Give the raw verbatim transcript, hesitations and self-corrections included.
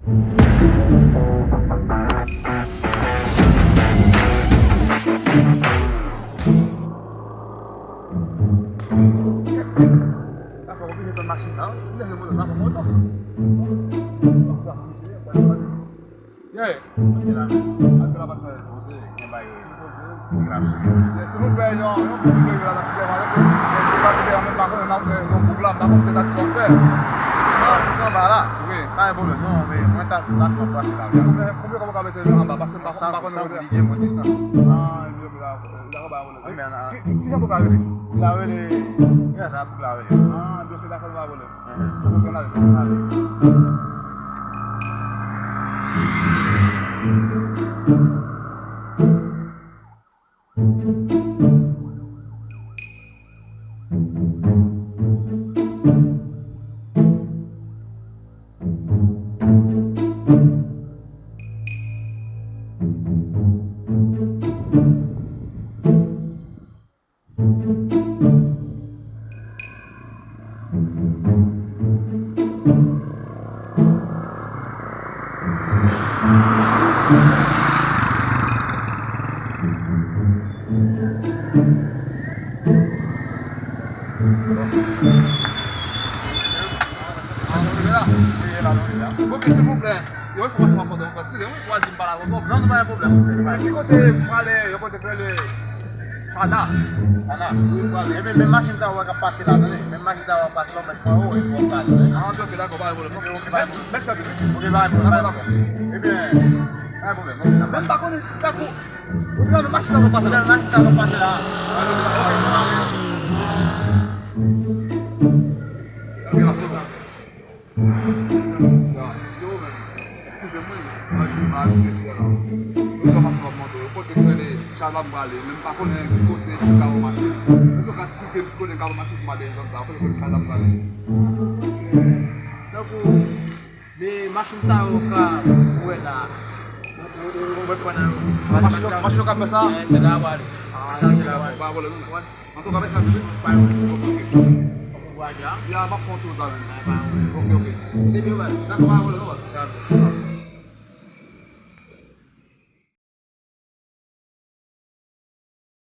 Dakò, oblije tann machin nan, wi. Si lè yo moto, sa pa moto. Yeah. Atè la, atè la pa t fè poze, gen bagay yo. Grav. Silvouplè, yon, yon boug ki la nan fidèl avèk nou. Mwen pa konnen, mwen pa konnen, nan, euh, yon boug la, mwen pa konnen se sa ki fè. Non, li anba la. Wi. Pa gen pwoblèm, non, men mwen ta di machin nan pase la. Konbyen, konbyen kòb ou ka mete anba? Paske mwen pa, mwen pa konnen kote. San, san, li gen mwen distans. Ah, li anba la. Wi, men, ah, ki, ki, kijan pou ka rele? Pou la rele, gen sa pou la rele. Ah, byen, ok, dakò, pa pwoblèm. Mhm. Ok, n ale. Ale. Ok, silvouplè. Yo, fò mwen fè mwen pran, eskize, wi, w a di m pale avè w. Non, non, pa gen pwoblèm. Ki kote m prale, yon kote k rele Fana. Fana. Wi, m prale. Ebyen, menm machin sa w wè k ap pase la, tande. Menm machin sa w ap pase la, w mèt pran yo, epi w ap prale, tande. Ah, ok, ok, dakò, pa gen pwoblèm, non. Ok, ok, pa gen pwoblèm. Mèsi anpil. Ok, pa gen pwoblèm, pa gen pwoblèm. Ebyen, pa gen pwoblèm, non. Menm pa konnen si ta kou. Ou te la, menm machin sa w ap pase la. Menm machin sa w ap pase la. Ok, pa gen pwoblèm. Eskize mwen, mwen pa rive fè la. Mwen pa konn kote m prale, men m pa konnen ki kote m ka wè machin. Èske w ka esplike m ki kote m ka wè machin pou m ale nan zòn sa? Kote m ka wè machin pou m ale? Tankou, men machin sa yo ka wè la. Ou, ou, ou, ou wè kò nan yo. Machin yo, machin yo ka fè sa? Eh, se la w ale. Ah, se la w ale. Pa pwoblèm, non. Antouka, mèt sa, wi. Pa yon. Ok, ok. Ya, m ap fè yon tou sa menm. Ok, ok. Se byen, baz. Dakò, pa pwoblèm, non, baz. Dakò.